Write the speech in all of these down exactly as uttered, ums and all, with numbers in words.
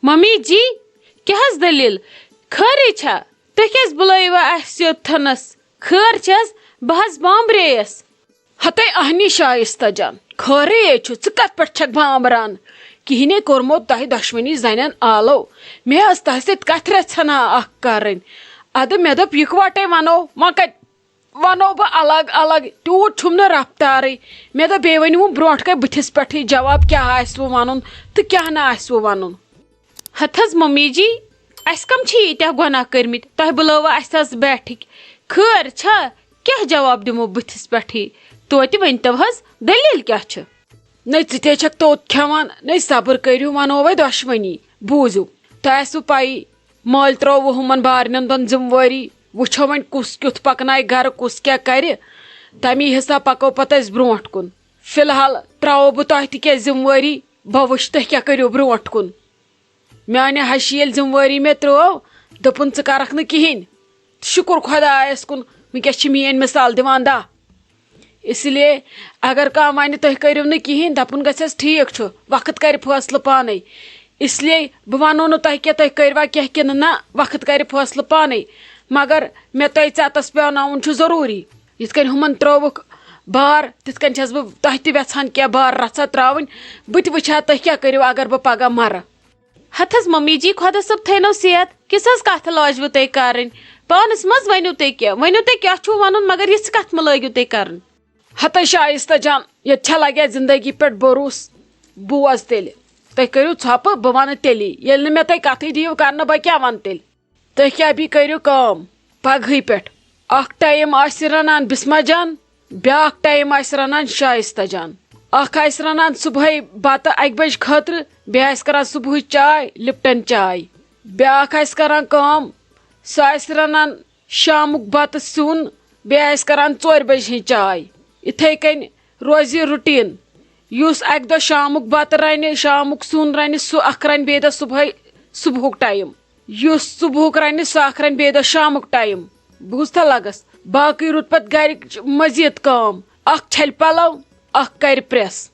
Mummy جی، کیٛاہ حظ دٔلیٖل؟ خٲرٕے چھا؟ تُہۍ کیٛازِ بُلٲیِوا اَسہِ یوٚتتھَنَس؟ خٲر چھَس، بہٕ حظ بامبرییَس۔ ہتے اہنی شایستہ جان، خٲرٕے ہے چھُ، ژٕ کتھ پٮ۪ٹھ چھکھ بامبران؟ کِہیٖنۍ ہے کوٚرمو تۄہہِ دۄشوٕنی زنٮ۪ن آلو۔ مےٚ ٲس تۄہہِ سۭتۍ کتھ رژھنا اکھ کرٕنۍ۔ ادٕ مےٚ دوٚپ یِکوٹے ونو، وۄنۍ کتہِ ونو بہٕ الگ الگ، تیوٗت چھُم نہٕ رفتارٕے۔ مےٚ دوٚپ بیٚیہِ ؤنِو برونٛٹھ کَنہِ بٕتھِس پٮ۪ٹھٕے جواب، کیٛاہ آسِوٕ ونُن تہٕ کیٛاہ نہٕ آسِوٕ ونُن۔ ہتہٕ حظ ممی جی، اسہِ کم چھِ ییٖتیٛاہ گۄناہ کٔرمٕتۍ؟ تۄہہِ بُلٲوا اسہِ حظ بیٹھٕکۍ؟ خٲر چھا؟ کیٛاہ جواب دِمو بٕتھِس پٮ۪ٹھٕے؟ توتہِ ؤنۍتو حظ، دٔلیٖل کیٛاہ چھِ؟ نٔے ژٕ تہِ چھکھ توٚت کھٮ۪وان، نٔے صبر کٔرِو، ونو وۄنۍ دۄشوٕنی۔ بوٗزِو، تۄہہِ آسِوٕ پَیی، مٲلۍ ترٛووُ ہُمن بارنٮ۪ن دۄن ذمہٕ وٲری۔ وٕچھو وۄنۍ کُس کیُتھ پکنایہِ گرٕ، کُس کیٛاہ کرِ، تمی حساب پکو پتہٕ أسۍ برونٛٹھ کُن۔ فی الحال ترٛاوو بہٕ تۄہہِ تہِ کینٛہہ ذمہٕ وٲری، بہٕ وٕچھٕ تُہۍ کیٛاہ کٔرِو برونٛٹھ کُن۔ میانہِ ہشہِ ییٚلہِ ذمہٕ وٲری مےٚ ترٲو، دوٚپُن، "ژٕ کرکھ نہٕ کِہینۍ۔" شُکُر خۄدایَس کُن، وٕنکیٚس چھِ میٲنۍ مثال دِوان دَہ۔ اس لیے اگر کانٛہہ وَنہِ، "تُہۍ کٔرِو نہٕ کِہینۍ"، دَپُن گژھٮ۪س، "ٹھیٖک چھُ، وقت کرِ فٲصلہٕ پانے۔" اس لیے بہٕ وَنو نہٕ تۄہہِ کینٛہہ، تُہۍ کٔروا کینٛہہ کِنہٕ نہ، وقت کرِ فٲصلہٕ پانے۔ مگر مےٚ تۄہہِ ژٮ۪تَس پیٛاناوُن چھُ ضروٗری۔ یِتھ کٔنۍ ہُمَن ترٲوُکھ بار، تِتھ کٔنۍ چھَس بہٕ تۄہہِ تہِ یَژھان کینٛہہ بار رَژھا ترٛاوٕنۍ۔ بہٕ تہِ وٕچھِ ہا، تُہۍ کیٛاہ کٔرِو اگر بہٕ پگاہ مَرٕ۔ ہتہٕ حظ ممی جی، خۄدا صٲب تھٲینو صحت۔ کِژھ حظ کتھ لٲجوٕ تُہۍ کرٕنۍ؟ پانس منٛز ؤنِو تُہۍ کینٛہہ، ؤنِو تُہۍ کیٛاہ چھُو ونُن، مگر یِژھ کتھ مہ لٲگِو تُہۍ کرٕنۍ۔ ہتہٕ شایستہ جان، ییٚتہِ چھا لگیا زندگی پٮ۪ٹھ بروسہٕ؟ بوز تیٚلہِ، تُہۍ کٔرِو ژھۄپہٕ، بہٕ ونہٕ تیٚلی۔ ییٚلہِ نہٕ مےٚ تُہۍ کتھٕے دِیِو کرنہٕ، بہٕ کیٛاہ ونہٕ تیٚلہِ؟ تُہۍ کیٛاہ بیٚیہِ کٔرِو کٲم، پگہٕے پٮ۪ٹھ۔ اکھ ٹایم آسہِ رنان بسمہ جان، بیٛاکھ ٹایم آسہِ رنان شایستہ جان۔ اکھ آسہِ رنان صبحٲے بتہٕ اَکہِ بجہِ خٲطرٕ، بیٚیہِ آسہِ کران صبحٕچ چاے، لپٹن چاے۔ بیٛاکھ آسہِ کران کٲم، سُہ آسہِ رنان شامُک بتہٕ سیُن، بیٚیہِ آسہِ کران ژورِ بجہِ ہٕنٛز چاے۔ یِتھَے کٔنۍ روزِ یہِ routine۔ یُس اَکہِ دۄہ شامُک بتہٕ رَنہِ، شامُک سیُن رَنہِ، سُہ اکھ رَنہِ بیٚیہِ دۄہ صُبحٲے، صُبحُک ٹایم۔ یُس صُبحُک رَنہِ، سُہ اکھ رَنہِ بیٚیہِ دۄہ شامُک ٹایم۔ بوٗزتھا لگس؟ باقٕے روٗد پتہٕ گرِچ مزید کٲم۔ اکھ چھلہِ پلو، اکھ کرِ press،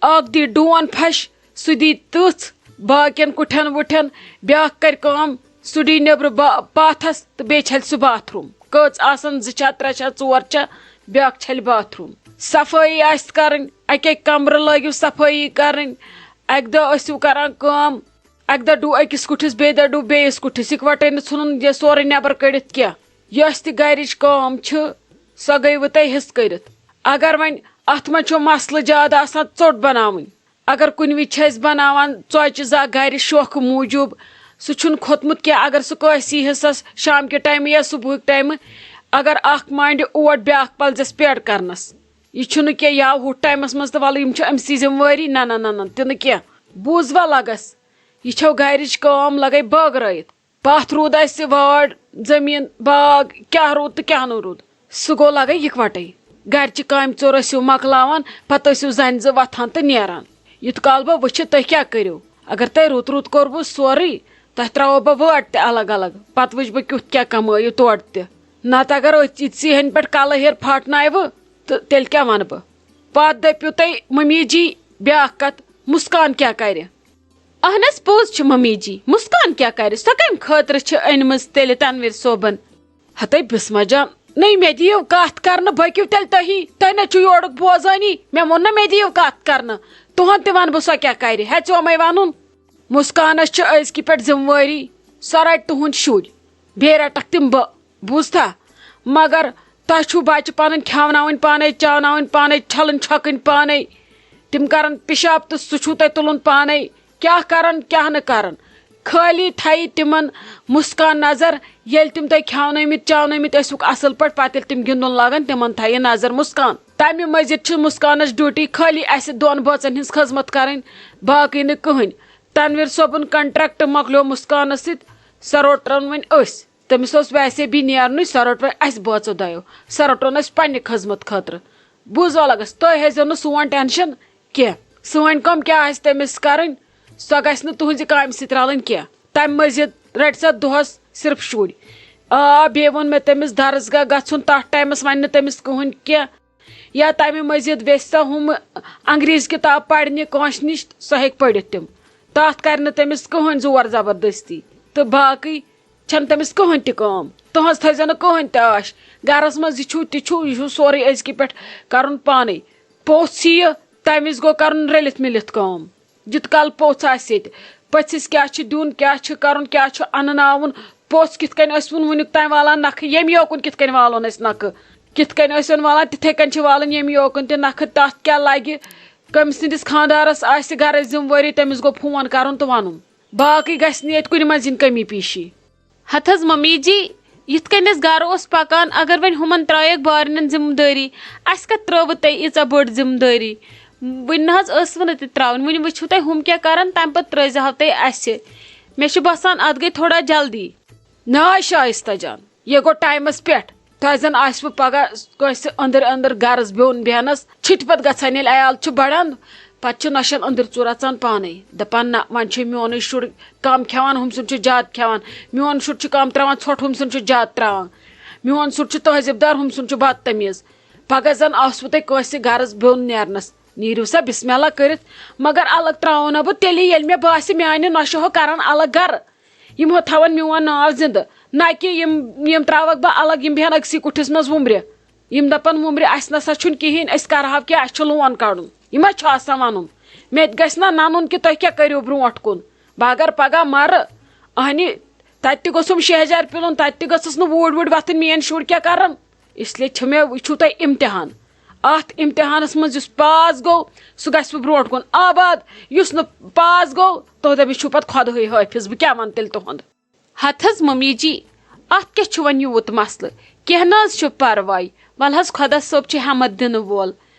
اکھ دی ڈون پھش، سُہ دی تٕژھ باقین کُٹھٮ۪ن وُٹھٮ۪ن، بیٛاکھ کرِ کٲم، سُہ دی نیبرٕ با-، پاتھس تہٕ بیٚیہِ چھلہِ سُہ bathroom۔ کٔژ آسن، زٕ چھا، ترٛےٚ چھا، ژور چھا، بیٛاکھ چھلہِ bathroom۔ صفٲیی آسہِ کرٕنۍ، اکہِ اکہِ کمرٕ لٲگِو صفٲیی کرٕنۍ۔ اکہِ دۄہ ٲسِو کران کٲم، اکہِ دۄہ ڈُو أکِس کُٹھِس، بیٚیہِ دۄہ ڈُو بیٚیِس کُٹھِس، یِکوٹے نہٕ ژھُنُن یہِ سورُے نیبر کٔڑِتھ کینٛہہ۔ یۄس تہِ گرِچ کٲم چھِ، سۄ گٔیوٕ تۄہہِ حصہٕ کٔرِتھ۔ اگر وۄنۍ اتھ منٛز چھُ مسلہٕ زیادٕ آسان ژوٚٹ بناوٕنۍ، اگر کُنہِ وِزِ چھِ أسۍ بناوان ژۄچہِ زا گرِ شوقہٕ موٗجوٗب، سُہ چھُنہٕ کھوٚتمُت کینٛہہ۔ اگر سُہ کٲنٛسی حصس شام کہِ ٹایمہٕ یا صبحٕکۍ ٹایمہٕ، اگر اکھ مانڈِ اوٹ بیٛاکھ پلزٮ۪س پیڑ کرنس، یہِ چھُنہٕ کینٛہہ، یا ہُتھ ٹایمس منٛز تہٕ وَلہٕ یِم چھِ أمۍ سٕے ذمہٕ وٲری، نہ نہ نہ نہ، تہِ نہٕ کینٛہہ۔ بوٗزوا لگس، یہِ چھو گرِچ کٲم لگے بٲگرٲیِتھ۔ پتھ روٗد اسہِ وارڈ، زٔمیٖن، باغ، کیٛاہ روٗد تہٕ کیٛاہ نہٕ روٗد، سُہ گوٚو لگے یِکوٹے۔ گرچہِ کامہِ ژور ٲسِو مۄکلاوان، پتہٕ ٲسِو زنہِ زٕ وۄتھان تہٕ نیران۔ یُتھ کال بہٕ وٕچھِ، تُہۍ کیٛاہ کٔرِو؟ اگر تۄہہِ رُت رُت کوٚروٕ سورُے، تۄہہِ ترٛاوو بہٕ وٲر تہِ الگ الگ، پتہٕ وٕچھِ بہٕ کیُتھ کیٛاہ کمٲیِو تورٕ تہِ۔ نتہٕ اگر أتھۍ ژیٖہنۍ پٮ۪ٹھ کلہٕ ہیٚرِ پھاٹناوٕ، تہٕ تیٚلہِ کیٛاہ ونہٕ بہٕ؟ پتھ دٔپِو تُہۍ ممی جی بیٛاکھ کتھ، مسکان کیٛاہ کرِ؟ اہن حظ، پوٚز چھُ ممی جی، مسکان کیٛاہ کرِ؟ سۄ کمہِ خٲطرٕ چھِ أنمٕژ تیٚلہِ تنویر صٲبن؟ ہتے بسمہ جان، نٔے مےٚ دِیِو کتھ کرنہٕ، بٔکِو تیٚلہِ تُہی، تُہۍ نہ چھِو یورُک بوزٲنی۔ مےٚ ووٚن نہ مےٚ دِیِو کتھ کرنہٕ، تُہُنٛد تہِ ونہٕ بہٕ، سۄ کیٛاہ کرِ، ہیٚژیومے ونُن۔ مسکانس چھِ أزکہِ پٮ۪ٹھ ذمہٕ وٲری، سۄ رٹہِ تُہُنٛد شُرۍ، بیٚیہِ رٹکھ تِم بہٕ۔ بوٗزتھا؟ مگر تۄہہِ چھُو بچہِ پنٕنۍ کھیاوناوٕنۍ پانے، چاوناوٕنۍ پانے، چھلٕنۍ چھۄکٕنۍ پانے، تِم کرن پِشاب تہٕ سُہ چھُو تۄہہِ تُلُن پانے۔ کیٛاہ کرن، کیٛاہ نہٕ کرن، خٲلی تھایہِ تِمن مسکان نظر۔ ییٚلہِ تِم تۄہہِ کھیاونٲومٕتۍ چاونٲومٕتۍ ٲسِوُکھ اصل پٲٹھۍ، پتہٕ ییٚلہِ تِم گِنٛدُن لاگن، تِمن تھایہِ نظر مسکان۔ تمہِ مزید چھِ مسکانس ڈیوٹی خٲلی اسہِ دۄن بٲژن ہٕنٛز خدمت کرٕنۍ، باقٕے نہٕ کٕہٕنۍ۔ تنویر صٲبُن کنٹریکٹ مۄکلیو مسکانس سۭتۍ، سۄ روٚٹرن وۄنۍ أسۍ۔ تٔمِس اوس ویسے بھی نیرنُے، سۄ رٔٹ وۄنۍ اَسہِ بٲژو دۄیو۔ سۄ رٔٹٕن اَسہِ پننہِ خدمت خٲطرٕ۔ بوٗزوا لگس، تُہۍ ہیزیو نہٕ سون ٹینشن کینٛہہ۔ سٲنۍ کٲم کیٛاہ آسہِ تٔمِس کرٕنۍ، سۄ گژھِ نہٕ تُہنٛزِ کامہِ سۭتۍ رلٕنۍ کینٛہہ۔ تمہِ مٔزیٖد رٹہِ سۄ دۄہس صرف شُرۍ۔ آ، بیٚیہِ ووٚن مےٚ تٔمِس درس گاہ گژھُن، تتھ ٹایمس ونہِ نہٕ تٔمِس کٕہٕنۍ کینٛہہ۔ یا تمہِ مٔزیٖد ویژھِ سۄ ہُم انگریزی کتاب پرنہِ کٲنٛسہِ نِش، سۄ ہیٚکہِ پٔرِتھ تِم۔ تَتھ کَرِ نہٕ تٔمِس کٕہٕنۍ زور زبردستی، تہٕ باقٕے چھَنہٕ تٔمِس کٕہٕنۍ تہِ کٲم۔ تُہٕنٛز تھٲیزیو نہٕ کٕہٕنۍ تہِ آش۔ گَرَس منٛز یہِ چھُو تہِ چھُو، یہِ چھُو سورُے أزکہِ پٮ۪ٹھ کَرُن پانَے۔ پوٚژھ یِیہِ، تَمہِ وِزِ گوٚو کَرُن رٔلِتھ مِلِتھ کٲم۔ یُت کال پوٚژھ آسہِ ییٚتہِ، پٔژھِس کیٛاہ چھُ دیُن، کیٛاہ چھُ کَرُن، کیٛاہ چھُ اَنناوُن، پوٚژھ کِتھ کٔنۍ ٲسۍ وُن وٕنیُک تام والان نَکھٕ، ییٚمہِ یوکُن کِتھ کٔنۍ والون أسۍ نَکھٕ، کِتھ کٔنۍ ٲسۍ وُن والان، تِتھَے کٔنۍ چھِ والٕنۍ ییٚمہِ یوکُن تہِ نَکھٕ۔ تَتھ کیٛاہ لَگہِ؟ کٔمۍ سٕنٛدِس خانٛدارَس آسہِ گَرٕچ ذِمہٕ وٲری، تٔمِس گوٚو فون کَرُن تہٕ وَنُن۔ باقٕے گژھِ نہٕ ییٚتہِ کُنہِ منٛز یِنۍ کٔمی پیٖشی۔ ہتہٕ حظ ممی جی، یِتھ کٔنۍ أسۍ گرٕ اوس پکان، اگر وۄنۍ ہُمن ترٲیکھ بارنٮ۪ن ذمہٕ دٲری، اسہِ کتھ ترٲوٕ تۄہہِ ییٖژاہ بٔڑ ذمہٕ دٲری؟ وُنہِ نہ حظ ٲسوٕ نہٕ تہِ ترٲوٕنۍ، وُنہِ وٕچھِو تۄہہِ ہُم کیٛاہ کرن، تمہِ پتہٕ ترٲیزِہو تُہۍ اسہِ۔ مےٚ چھُ باسان، اتھ گٔے تھوڑا جلدی۔ نہ حظ شائستہ جان، یہِ گوٚو ٹایمس پٮ۪ٹھ۔ تۄہہِ زن آسِوٕ پگاہ کٲنٛسہِ أنٛدٕرۍ أنٛدٕرۍ غرض بیوٚن بیہنس، چھُٹہِ پتہٕ گژھان ییٚلہِ عیال چھُ بڑان، پتہٕ چھِ نۄشن أنٛدٕرۍ ژوٗر اژان پانے، دپان، نہ، وۄنۍ چھُ میونُے شُر کم کھٮ۪وان، ہُم سُنٛد چھُ زیادٕ کھٮ۪وان، میون شُر چھُ کم تراوان ژھۄٹھ، ہُم سُنٛد چھُ زیادٕ تراوان، میون شُر چھُ تہذیٖب دار، ہُم سُنٛد چھُ بدتمیٖز۔ پگاہ زن آسوٕ تۄہہِ کٲنٛسہِ غرض بیوٚن نیرنس، نیٖرِو سا بسم اللہ کٔرِتھ، مگر الگ تراوو نہ بہٕ تیٚلہِ، ییٚلہِ مےٚ باسہِ میانہِ نۄشہِ ہو کرن الگ گرٕ۔ یِم ہو تھاوَن میون ناو زِندٕ، نہ کہِ یِم، یِم ترٛاوَکھ بہٕ الگ، یِم بیٚہن أکسٕے کُٹھِس منٛز وُمرِ۔ یِم دَپَن، وُمرِ، اَسہِ نہ سا چھُنہٕ کِہیٖنۍ، أسۍ کَرٕہاو کینٛہہ، اَسہِ چھُ لون کَڑُن۔ یہِ ما چھُ آسان وَنُن؟ مےٚ تہِ گژھِ نہ نَنُن کہِ تُہۍ کیٛاہ کٔرِو برونٛٹھ کُن۔ بہٕ اگر پَگاہ مَرٕ، اَہنہِ، تَتہِ تہِ گوٚژھُم شیٚہجار پِلُن، تَتہِ تہِ گٔژھٕس نہٕ ووٗڑۍ ووٗڑۍ وۄتھٕنۍ، میٛٲنۍ شُرۍ کیٛاہ کَرَن؟ اس لیے چھِ مےٚ، وٕچھِو تُہۍ اِمتِحان۔ اَتھ اِمتِحانَس منٛز یُس پاس گوٚو، سُہ گژھِ وۄنۍ برونٛٹھ کُن آباد۔ یُس نہٕ پاس گوٚو، تُہۍ دٔپِو، چھُو پَتہٕ خۄدہٕے حٲفِظ، بہٕ کیٛاہ وَنہٕ تیٚلہِ تُہُنٛد؟ ہَتہٕ حظ مٔمی جی، اَتھ کیٛاہ چھُ وۄنۍ یوٗت مسلہٕ؟ کینٛہہ نہٕ حظ چھُ پَرواے، وَلہٕ حظ خۄدا صٲب چھُ ہٮ۪مَتھ دِنہٕ وول۔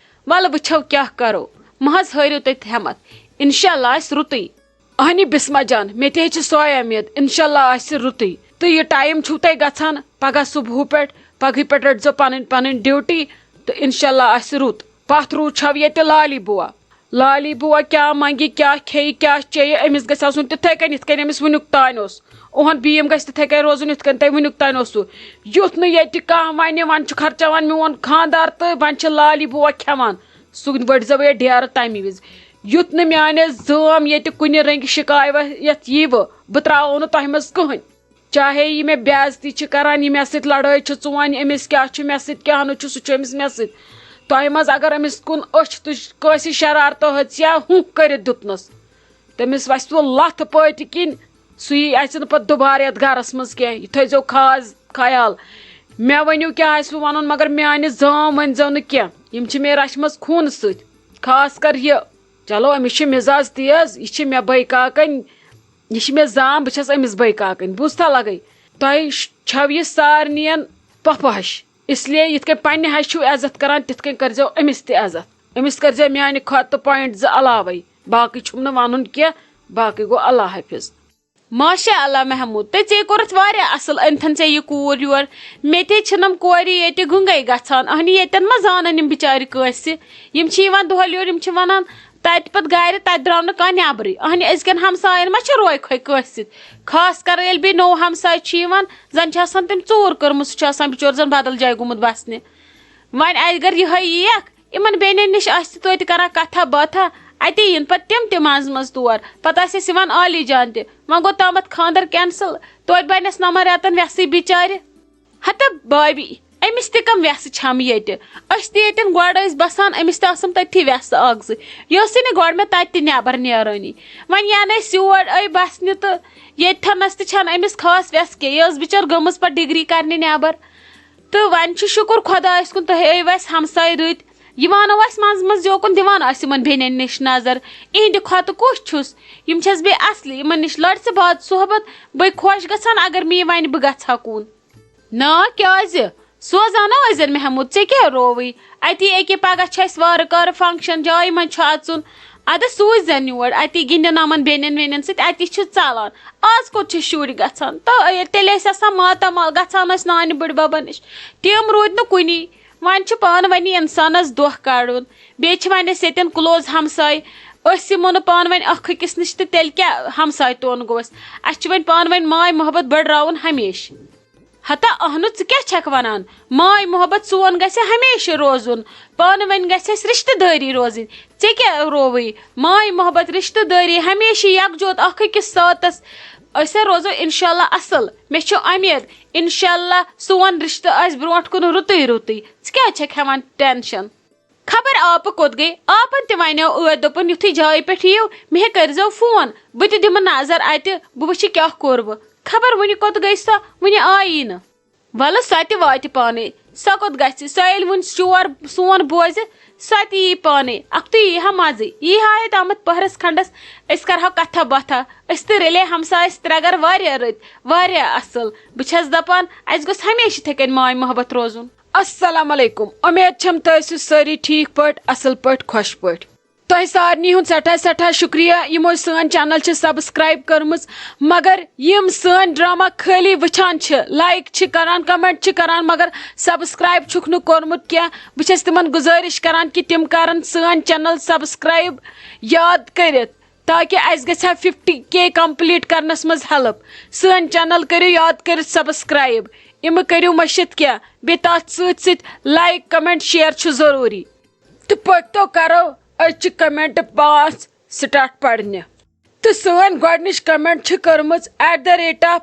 وَلہٕ وٕچھو کیٛاہ کَرو، مہ حظ ہٲرِو تُہۍ ہٮ۪مَتھ، اِنشاء اللہ آسہِ رُتُے۔ اہنہِ بسمہ جان، مےٚ تہِ ہے چھِ سۄے اُمید، انشاءاللہ آسہِ رُتُے۔ تہٕ یہِ ٹایم چھُو تۄہہِ گژھان پگاہ صُبحُ پٮ۪ٹھ، پگہٕے پٮ۪ٹھ رٔٹزیو پنٕنۍ پنٕنۍ ڈیوٹی، تہٕ انشاءاللہ آسہِ رُت۔ پتھ روٗد چھو ییٚتہِ لالی بُوا۔ لالی بُوا کیٛاہ منگہِ، کیٛاہ کھیٚیہِ، کیٛاہ چیٚیہِ، أمِس گژھِ آسُن تِتھے کٔنۍ یِتھ کٔنۍ أمِس وُنیُک تانۍ اوس۔ اُہُنٛد بیٖم گژھِ تِتھے کٔنۍ روزُن یِتھ کٔنۍ تۄہہِ وُنیُک تانۍ اوسوُ۔ یُتھ نہٕ ییٚتہِ کانٛہہ ونہِ، وۄنۍ چھُ خرچاوان میون خاندار تہٕ وۄنۍ چھِ لالی بُوا کھٮ۪وان۔ سُہ ؤٹۍ زیو ییٚتہِ ڈیرٕ تمہِ وِزِ۔ یُتھ نہٕ میانہِ زٲم ییٚتہِ کُنہِ رنگہِ شکایت یِیہِ، بہٕ تراوو نہٕ تۄہہِ منٛز کٕہٕنۍ۔ چاہے یہِ مےٚ بے عزتی چھِ کران، یہِ مےٚ سۭتۍ لڑٲے چھِ ژُوان، أمِس کیٛاہ چھُ، مےٚ سۭتۍ کیٛاہ نہٕ چھُ، سُہ چھُ أمِس مےٚ سۭتۍ۔ تۄہہِ منٛز اگر أمِس کُن أچھ تُج کٲنٛسہِ شرارتو ہٕژ یا ہُنٛکھ کٔرِتھ دیُتنَس، تٔمِس وَسہِ سُہ لَتھ پٲٹھۍ کِنۍ، سُہ یی اَژِ نہٕ پَتہٕ دُبارٕ یَتھ گَرَس منٛز کینٛہہ۔ یہِ تھٲیزیو خاص خیال۔ مےٚ ؤنِو کیٛاہ آسِوٕ وَنُن، مگر میٛانہِ زام ؤنۍزیو نہٕ کینٛہہ۔ یِم چھِ مےٚ رَچھمَژ خوٗنہٕ سۭتۍ۔ خاص کر یہِ۔ چلو، أمِس چھِ مِزاز تیز، یہِ چھِ مےٚ بٔے کاکَنۍ، یہِ چھِ مےٚ زام، بہٕ چھَس أمِس بٔے کاکَنۍ۔ بوٗزتھا لَگَے؟ تۄہہِ ش-، چھَو یہِ سارنِیَن پۄپھٕ ہَش۔ اس لیے یِتھ کٔنۍ پنٛنہِ ہَشہِ چھِو عزت کَران، تِتھ کٔنۍ کٔرۍزیو أمِس تہِ عزت۔ أمِس کٔرۍزیو میٛانہِ کھۄتہٕ پویِنٛٹ زٕ علاوَے۔ باقٕے چھُم نہٕ وَنُن کینٛہہ، باقٕے گوٚو اللہ حافظ۔ ماشاء اللہ محمود، تہٕ ژےٚ کوٚرُتھ واریاہ اصل أنتھن ژےٚ یہِ کوٗر یور۔ مےٚ تہِ چھِنم کورِ ییٚتہِ گُنگے گژھان، اہنہِ ییٚتٮ۪ن ما زانن یِم بِچارِ کٲنٛسہِ؟ یِم چھِ یِوان دۄہلہِ یور، یِم چھِ ونان تتہِ پتہٕ گرِ، تتہِ درٛاو نہٕ کانٛہہ نٮ۪برٕے۔ اہنہِ أزکٮ۪ن ہمساین ما چھِ روے کھوے کٲنٛسہِ سۭتۍ؟ خاص کر ییٚلہِ بیٚیہِ نوٚو ہمساے چھُ یِوان، زن چھِ آسان تٔمۍ ژوٗر کٔرمٕژ، سُہ چھُ آسان بِچور زن بدل جایہِ گوٚمُت بسنہِ۔ وۄنۍ اگر یِہے ییٖکھ، یِمن بیٚنٮ۪ن نِش آسہِ توتہِ کران کتھا باتھا، اتے یِن پتہٕ تِم تہِ منٛزٕ منٛزٕ تور۔ پتہٕ آسٮ۪س یِوان عالی جان تہِ۔ وۄنۍ گوٚو تامتھ خانٛدر cancel، توتہِ بنٮ۪س نمبر رٮ۪تن وٮ۪سٕے بِچارِ۔ ہتہ بابی، أمِس تہِ کم وٮ۪سہٕ چھم ییٚتہِ؟ أسۍ تہِ ییٚتٮ۪ن گۄڈٕ ٲسۍ بسان، أمِس تہِ آسم تٔتھی وٮ۪سہٕ اکھ زٕ۔ یہِ ٲسٕے نہٕ گۄڈٕ مےٚ تتہِ تہِ نٮ۪بر نیرٲنی۔ وۄنۍ ینہٕ أسۍ یور أے بسنہِ تہٕ ییٚتہِ تھنس تہِ چھنہٕ أمِس خاص وٮ۪سہٕ کینٛہہ۔ یہِ ٲس بِچٲر گٔمٕژ پتہٕ ڈگری کرنہِ نٮ۪بر۔ تہٕ وۄنۍ چھُ شُکُر خۄدایَس کُن، تۄہہِ ٲیِو اَسہِ ہمساے رٕتۍ۔ یِوان اوس منٛزٕ منٛزٕ یوکُن، دِوان آسہِ یِمَن بیٚنٮ۪ن نِش نظر۔ اِہِنٛدِ کھۄتہٕ کُس چھُس؟ یِم چھَس بیٚیہِ اَصلہِ، یِمَن نِش لَڑِ ژٕ باد صحبت، بٔے خۄش گژھان اگر مےٚ یہِ وَنہِ بہٕ گژھٕ ہا کُن۔ نا، کیٛازِ؟ سوزان ٲسۍزٮ۪ن محمود، ژےٚ کیٛاہ رووٕے؟ اَتی أکیٛاہ پگاہ چھُ اَسہِ وارٕ کارٕ function، جایہِ منٛز چھُ اَژُن۔ اَدٕ سوٗزۍزٮ۪ن یور، اَتی گِنٛدن یِمَن بیٚنٮ۪ن ویٚنٮ۪ن سۭتۍ، اَتی چھُ ژَلان۔ آز کوٚت چھِ شُرۍ گژھان؟ تہٕ ییٚلہِ تیٚلہِ ٲسۍ آسان ماتامال، گژھان ٲسۍ نانہِ بٕڈبَبَن نِش۔ تِم روٗدۍ نہٕ کُنی۔ وۄنۍ چھُ پانہٕ ؤنی اِنسانَس دۄہ کَڑُن۔ بیٚیہِ چھِ وۄنۍ أسۍ ییٚتٮ۪ن close ہمساے۔ أسۍ یِمو نہٕ پانہٕ ؤنۍ اَکھ أکِس نِش تہٕ تیٚلہِ کیٛاہ ہمساے توٚن گوٚو اَسہِ؟ اَسہِ چھُ وۄنۍ پانہٕ ؤنۍ ماے محبت بٔڑراوُن ہمیشہِ۔ ہتا اہنُو، ژٕ کیٛاہ چھکھ ونان؟ ماے محبت سون گژھِ ہمیشہِ روزُن، پانہٕ ؤنۍ گژھِ اَسہِ رشتہٕ دٲری روزٕنۍ۔ ژےٚ کیٛاہ رووٕے؟ ماے محبت، رشتہٕ دٲری ہمیشہِ یکجوت اکھ أکِس ساتس۔ أسۍ ہا روزو انشاءاللہ اصل۔ مےٚ چھُ امید انشاءاللہ سون رشتہٕ آسہِ برونٹھ کُن رُتُے رُتُے۔ ژٕ کیٛازِ چھکھ ہٮ۪وان ٹینشن؟ خبر آپہٕ کوٚت گٔے؟ آپن تہِ ونیو ٲدۍ، دوٚپُن، یُتھُے جایہِ پٮ۪ٹھ یِیِو، مےٚ کٔرۍزیو فون، بہٕ تہِ دِمہٕ نظر اتہِ، بہٕ وٕچھِ کیٛاہ کوٚروٕ۔ خبر وُنہِ کوٚت گٔے سۄ، وُنہِ آیی نہٕ۔ ولہٕ، سۄ تہِ واتہِ پانے۔ سۄ کوٚت گژھِ؟ سۄ ییٚلہِ وُنہِ شور سون بوزِ، سۄ تہِ یی پانے۔ اکھتُے یی ہا مزٕ، یی ہا ییٚتہِ آمُت پٔہرس کھنڈس، أسۍ کرہو کتھا باتھا۔ أسۍ تہِ رلے ہمسایہِ أسۍ ترٛےٚ گرٕ واریاہ رٕتۍ، واریاہ اصل۔ بہٕ چھس دپان، اسہِ گوٚژھ ہمیشہِ یِتھے کٔنۍ ماے محبت روزُن۔ السلام علیکم، امید چھم تُہۍ ٲسِو سٲری ٹھیٖک پٲٹھۍ، اصل پٲٹھۍ، خۄش پٲٹھۍ۔ تۄہہِ سارنٕے ہُنٛد سٮ۪ٹھاہ سٮ۪ٹھاہ شُکریہ، یِمو سٲنۍ چینل چھِ سبسکرائب کٔرمٕژ، مگر یِم سٲنۍ ڈرامہ خٲلی وٕچھان چھِ، لائک چھِ کران، کمنٹ چھِ کران، مگر سبسکرائب چھُکھ نہٕ کوٚرمُت کینٛہہ۔ بہٕ چھَس تِمن گُزٲرِش کران کہِ تِم کرن سٲنۍ چینل سبسکرائب یاد کٔرِتھ، تاکہِ اَسہِ گژھِ ہا ففٹی کے کمپلیٹ کرنس منٛز ہیلپ۔ سٲنۍ چینل کٔرِو یاد کٔرِتھ سبسکرائب، یِمہٕ کٔرِو مٔشِتھ کینٛہہ، بیٚیہِ تَتھ سۭتۍ سۭتۍ لائک، کمنٹ، شیئر چھُ ضروٗری۔ تہٕ پٔکۍتو کرو أزچہِ کمنٹ پانٛژھ سٹارٹ پرنہِ۔ تہٕ سٲنۍ گۄڈٕنِچ کمنٹ چھِ کٔرمٕژ at the rate of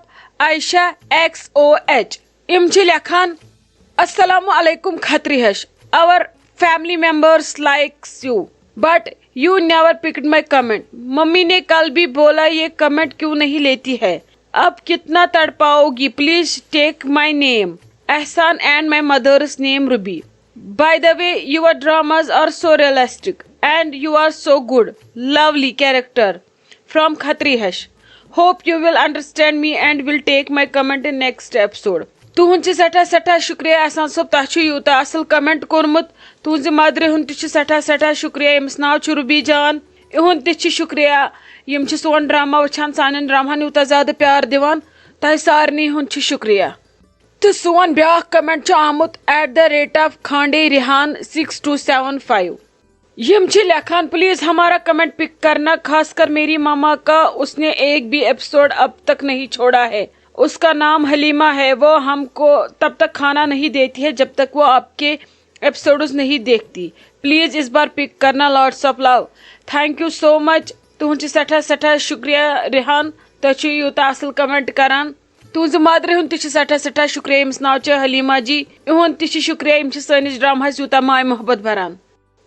Aisha X O H۔ یِم چھِ لیکھان، السلام علیکم کھتری ہش، our family members likes you, but you never picked my comment. Mummy نے کل بھی بولا یہ کمنٹ کیوں نہیں لیتی ہے، اب کتنا تڑپاؤ گی؟ Please take my name Ehsan and my mother's name Ruby. By the way, your dramas are so realistic and you are so good. Lovely character from Khatri Hash. Hope you will understand me and will take my comment in next episode. تُہُنٛد چھِ سٮ۪ٹھاہ سٮ۪ٹھاہ شُکریہ احسان صٲب، تۄہہِ چھُ یوٗتاہ اَصٕل کمنٹ کوٚرمُت۔ تُہٕنٛزِ مدرِ ہُنٛد تہِ چھُ سٮ۪ٹھاہ سٮ۪ٹھاہ شُکریہ، ییٚمِس ناو چھُ روبی جان۔ یِہُنٛد تہِ چھُ شُکریہ، یِم چھِ سون ڈرامہ وٕچھان، سانٮ۪ن ڈرامہن یوٗتاہ زیادٕ پیار دِوان۔ تۄہہِ سارنٕے ہُنٛد چھُ شُکریہ۔ تہٕ سون بیٛاکھ کمنٹ چھُ آمُت at the rate of Khande Rehan six two seven five. یِم چھِ لیکھان، پلیز ہمارا کمنٹ پک کرنا، خاص کر میری ماما کا، اس نے ایک بھی ایپیسوڈ اب تک نہیں چھوڑا ہے۔ اس کا نام حلیمہ ہے، وہ ہم کو تب تک کھانا نہیں دیتی ہے جب تک وہ آپ کے ایپیسوڈز نہیں دیکھتی۔ پلیز اس بار پک کرنا، lots of love. Thank you so much. تُہُنٛد چھِ سٮ۪ٹھاہ سٮ۪ٹھاہ شُکریہ ریحان، تُہۍ چھِو یوٗتاہ اَصٕل کمنٹ کران۔ تُہٕنٛزِ مدرِ ہُنٛد تہِ چھُ سٮ۪ٹھاہ سٮ۪ٹھاہ شُکریہ، ییٚمِس ناو چھُ حلیمہ جی۔ یِہُنٛد تہِ چھُ شُکریہ، یِم چھِ سٲنِس ڈراماہَس یوٗتاہ ماے محبت بَران۔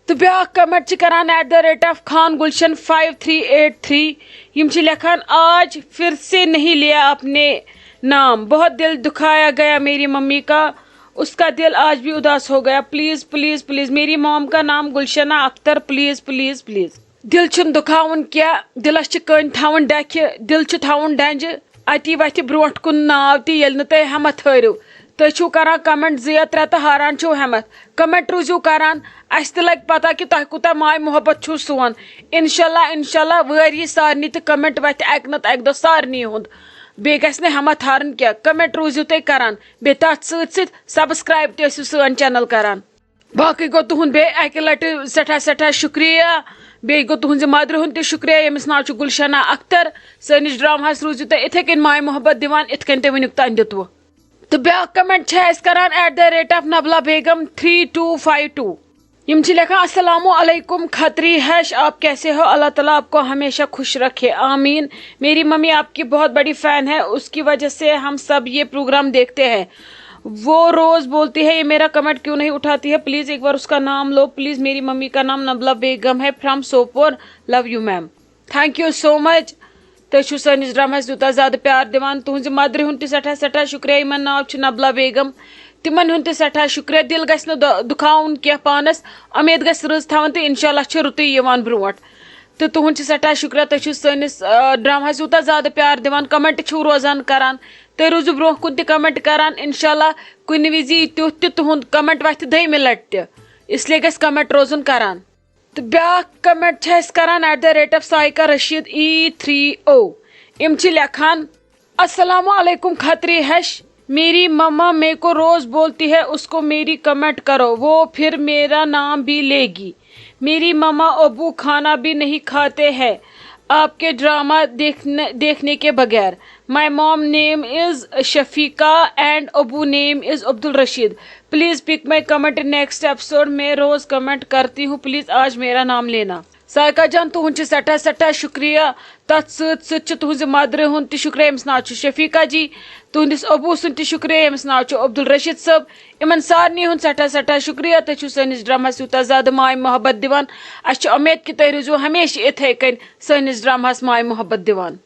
تہٕ بیٛاکھ کمنٹ چھِ کران at the rate of Khan Gulshan five three eight three۔ یِم چھِ لیکھان، آج پھر سے نہیں لیا آپ نے نام، بہت دل دکھایا گیا میری ممی کا، اس کا دل آج بھی اداس ہو گیا۔ پلیز، پلیز، پلیز، میری مام کا نام گلشنہ اختر، پلیز، پلیز، پلیز۔ دِل چھُنہٕ دُکھاوُن کینٛہہ، دِلس چھِ کٔنۍ تھاوٕنۍ ڈکھِ، دِل چھُ تھاوُن ڈنجہِ۔ اتی وتھِ برونٛٹھ کُن ناو تہِ، ییٚلہِ نہٕ تُہۍ ہٮ۪متھ ہٲرِو۔ تُہۍ چھِو کران کمنٹ زٕ یا ترٛےٚ تہٕ ہاران چھِو ہٮ۪متھ۔ کمنٹ روٗزِو کران، اسہِ تہِ لگہِ پتہ کہِ تۄہہِ کوٗتاہ ماے محبت چھُو سون۔ انشاءاللہ، انشاءاللہ وٲرۍ یی سارنٕے تہٕ کمنٹ وتھِ اکہِ نتہٕ اکہِ دۄہ سارنٕے ہُنٛد۔ بیٚیہِ گژھِ نہٕ ہٮ۪متھ ہارٕنۍ کینٛہہ۔ کمنٹ روٗزِو تُہۍ کران، بیٚیہِ تتھ سۭتۍ سۭتۍ سبسکرایب تہِ ٲسِو سٲنۍ چینل کران۔ باقٕے گوٚو تُہُنٛد بیٚیہِ اَکہِ لَٹہِ سٮ۪ٹھاہ سٮ۪ٹھاہ شُکریہ۔ بیٚیہِ گوٚو تُہٕنٛزِ مدرِ ہُنٛد تہِ شُکریہ، ییٚمِس ناو چھُ گُلشنہ اختر۔ سٲنِس ڈراماہَس روٗزِو تُہۍ یِتھَے کٔنۍ ماے محبت دِوان، یِتھ کٔنۍ تُہۍ وٕنیُک تام دیُتوُ۔ تہٕ بیٛاکھ کمنٹ چھِ اَسہِ کران at the rate of Nabla Begum three two five two۔ یِم چھِ لیکھان، السلام علیکم کھتری ہش، آپ کیسے ہو؟ اللہ تعالیٰ آپ کو ہمیشہ خوش رکھے، آمین۔ میری ممی آپ کی بہت بڑی فین ہے، اس کی وجہ سے ہم سب یہ پروگرام دیکھتے ہیں۔ وہ روز بولتی ہے، یہ میرا کمنٹ کیوں نہیں اٹھاتی ہے؟ پلیز ایک بار اس کا نام لو، پلیز۔ میری ممی کا نام نبلہ بیگم ہے، from Sopore. Love you ma'am. Thank you so much. تُہۍ چھِو سٲنِس ڈراماہَس یوٗتاہ زیادٕ پیار دِوان، تُہٕنٛزِ مدرِ ہُنٛد تہِ سٮ۪ٹھاہ سٮ۪ٹھاہ شُکریہ۔ یِمَن ناو چھُ نبلہ بیگم، تِمَن ہُنٛد تہِ سٮ۪ٹھاہ شُکریہ۔ دِل گژھِ نہٕ دۄ- دُکھاوُن کینٛہہ پانَس، اُمید گژھِ رٕژ تھاوٕنۍ تہٕ انشاءاللہ چھِ رُتُے یِوان برونٛٹھ۔ تہٕ تُہُنٛد چھِ سٮ۪ٹھاہ شُکریہ، تُہۍ چھِو سٲنِس، آ، ڈراماہَس یوٗتاہ زیادٕ پیار دِوان، کمنٹ چھِو روزان کران۔ تُہۍ روٗزِو برونٛہہ کُن تہِ کمنٹ کران۔ انشاءاللہ کُنہِ وِزِ یی تیُتھ تہِ تُہُنٛد کمنٹ وَتھِ دوٚیمہِ لٹہِ تہِ، اس لیے گژھِ کمنٹ روزُن کران۔ تہٕ بیٛاکھ کمنٹ چھِ اَسہِ کران at the rate of Saika Rashid E three O۔ یِم چھِ لیکھان، السلام علیکم کھتری ہش، میری مما میرے کو روز بولتی ہے اس کو میری کمنٹ کرو، وہ پھر میرا نام بھی لے گی۔ میری مما ابو کھانا بھی نہیں کھاتے ہیں آپ کے ڈرامہ دیکھنے دیکھنے کے بغیر۔ My mom name is Shafika and Abu name is Abdul Rashid. Please pick my comment in next episode. मैं रोज कमेंट करती हूँ, प्लीज आज मेरा नाम लेना. سائقہ جان، تُہُنٛد چھُ سٮ۪ٹھاہ سٮ۪ٹھاہ شُکریہ. تَتھ سۭتۍ سۭتۍ چھُ تُہٕنٛزِ مدرِ ہُنٛد تہِ شُکریہ، ییٚمِس ناو چھُ شفیقہ جی. تُہٕنٛدِس ابوٗ سُنٛد تہِ شُکریہ، ییٚمِس ناو چھُ عبدالرشید صٲب. یِمن سارنٕے ہُنٛد سٮ۪ٹھاہ سٮ۪ٹھاہ شُکریہ. تُہۍ چھِو سٲنِس ڈراماہَس یوٗتاہ زیادٕ ماے محبت دِوان. اَسہِ چھِ اُمید کہِ تُہۍ روٗزِو ہمیشہِ یِتھَے کٔنۍ سٲنِس ڈراماہَس ماے محبت دِوان.